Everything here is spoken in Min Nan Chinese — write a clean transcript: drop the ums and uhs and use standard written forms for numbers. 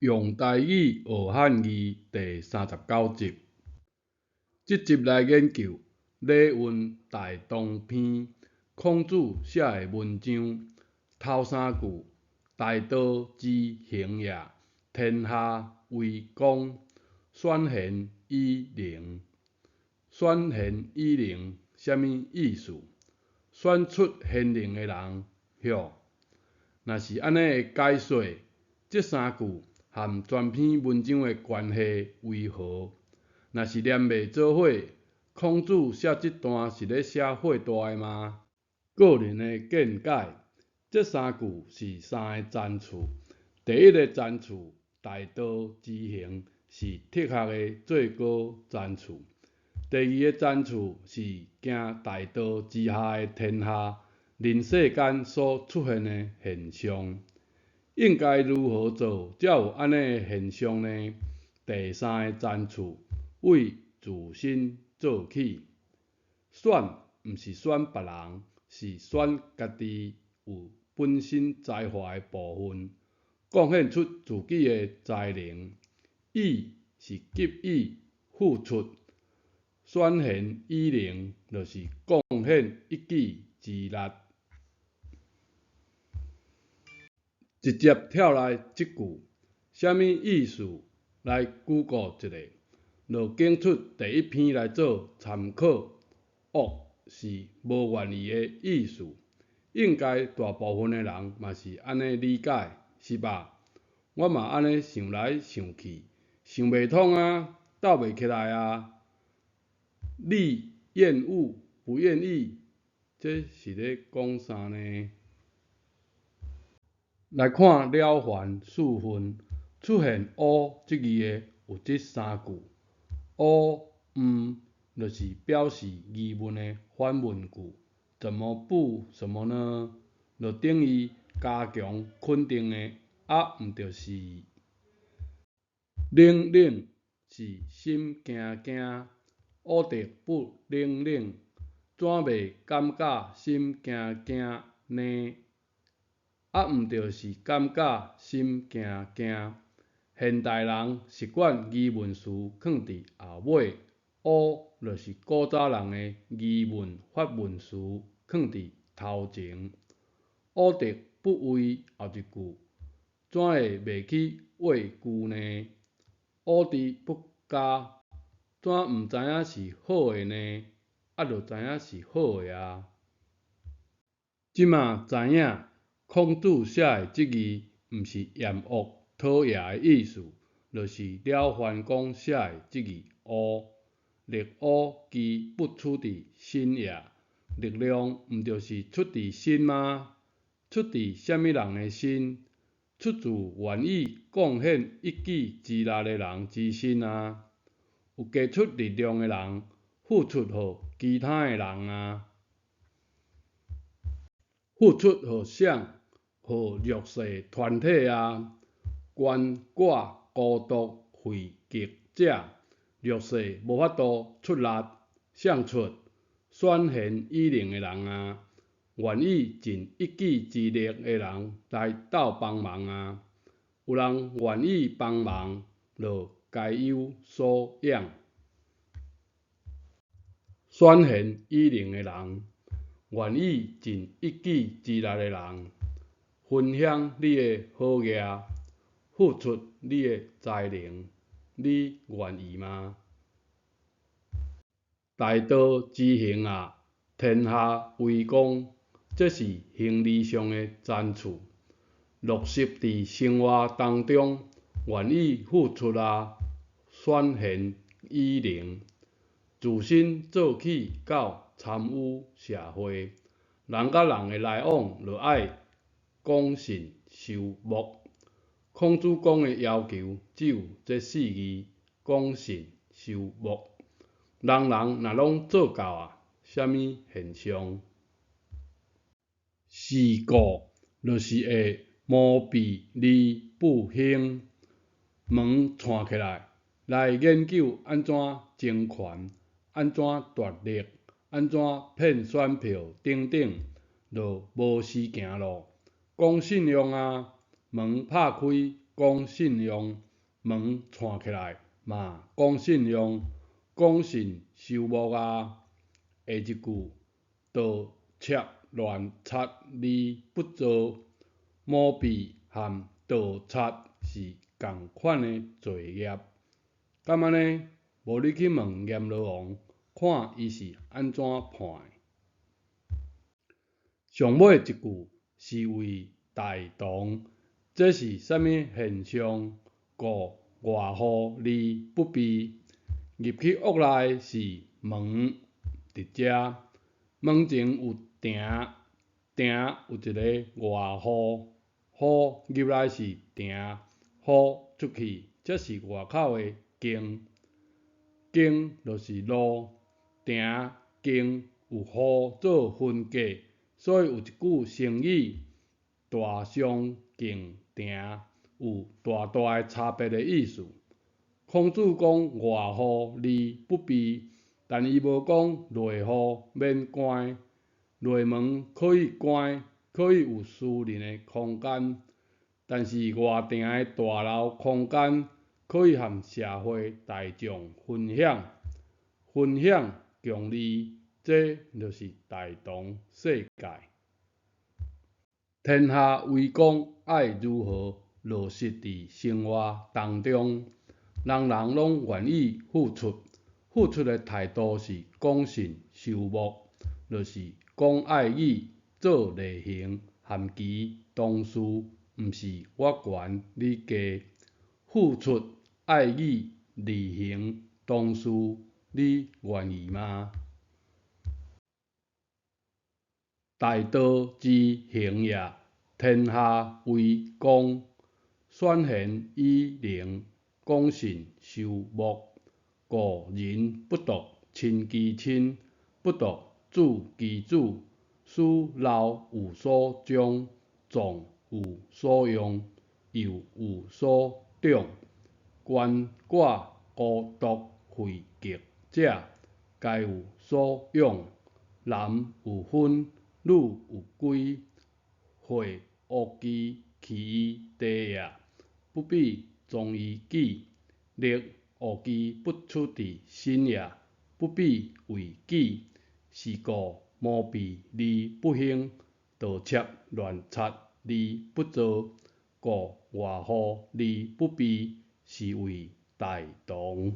用台語學漢字第39集，這集來研究《禮運大同篇》孔子寫的文章，頭三句大道之行也，天下為公，選賢與能。選賢與能啥物意思？選出賢能的人，吼。若是按呢的解說，這三句和全篇文章的關係為何？若是連袂做伙，孔子寫這段是咧寫貨大的嗎？個人的見解，這三句是三個層次。第一个層次，大道之行是哲學的最高層次。第二个層次是行大道之下的天下，人世間所出現的現象。應該如何做才有按呢的現象呢？第三个層次，為自身做起。選毋是選別人，是選家己有本身才華的部分，貢獻出自己的才能。與是給予付出，選賢與能，就是貢獻一己之力。直接跳來這句，啥物意思？來 Google 一下，就揀出第一篇來做參考。惡是無願意的意思，應該大部分的人嘛是按呢理解，是吧？我嘛按呢想來想去，想袂通啊，鬥袂起來啊。你厭惡不願意，這是咧講啥呢？來看了凡四訓，出現烏這字的有這三句。烏、毋，就是表示疑問的反問句，怎麼不什麼呢？就等於加強肯定的，啊，毋就是冷冷是心驚驚，烏得不冷冷，怎袂感覺心驚驚呢？啊，毋就是感覺心驚驚。現代人習慣疑問詞囥佇後尾，烏就是古早人的疑問反問詞囥佇頭前。烏得不畏後一句，怎會袂去畏懼呢？烏之不加，怎毋知影是好的呢？啊，就知影是好的啊。這馬知影孔子寫的這字，毋是厭惡、討厭的意思，就是了凡講寫的這字烏，力烏其不出佇身也，力量毋就是出佇身嗎？出佇啥物人的身？出自願意貢獻一己之力的人之身啊！有傑出力量的人，付出予其他的人啊！付出予誰？予弱勢團體啊，鰥寡孤獨廢疾者，弱勢無法度出力，誰出？選賢與能的人啊，願意盡一己之力的人來鬥幫忙啊。有人願意幫忙，就該有所養。選賢與能的人，願意盡一己之力的人，分享你的好額，付出你的才能，你願意嗎？大道之行啊，天下為公，這是形而上的層次。落實佇生活當中，願意付出啊，選賢與能，自身做起到參與社會，人佮人的來往，就愛講信修睦。孔子講的要求只有這四字：講信修睦。人人若攏做到啊，啥物現象？是故，就是會謀避而不行。門串起來，來研究按怎爭權、按怎奪力、按怎騙選票等等，就無時行囉。講信用啊，門拍開，講信用，門串起來嘛講信用，講信修睦啊。下一句，盜竊亂賊而不做，舞弊和盜賊是仝款的罪業。敢按呢？無你去問閻羅王，看伊是按怎判的。上尾一句是為大同，這是啥物現象？故外乎而不避，入去屋內是門，佇遮門前有埕，埕有一个外戶，戶入來是埕，戶出去才是外口的徑，徑就是路，埕徑有戶做分隔，所以有一句成語大相徑庭，有大大的差別的意思。孔子講外戶而不避，但伊無講內戶免關，內門可以關，可以有私人的空間，但是外埕的大樓空間可以和社會大眾分享，分享共利，這就是大同世界。天下為公愛如何落實佇生活當中？人人攏願意付出，付出的態度是講信修睦，就是講愛語、做利行，含其同事，毋是我懸你低。付出愛語、利行同事，你願意嗎？大道之行也，天下為公。選賢與能，講信修睦。故人不獨親其親，不獨子其子，使老有所終，壯有所用，幼有所長。鰥寡孤獨廢疾者，皆有所養。男有分，女有歸。或惡其棄於地也，不必忠於己；力惡其不出於身也，不必為己。是故舞弊而不行，盜竊亂賊而不做，故外戶而不避，是謂大同。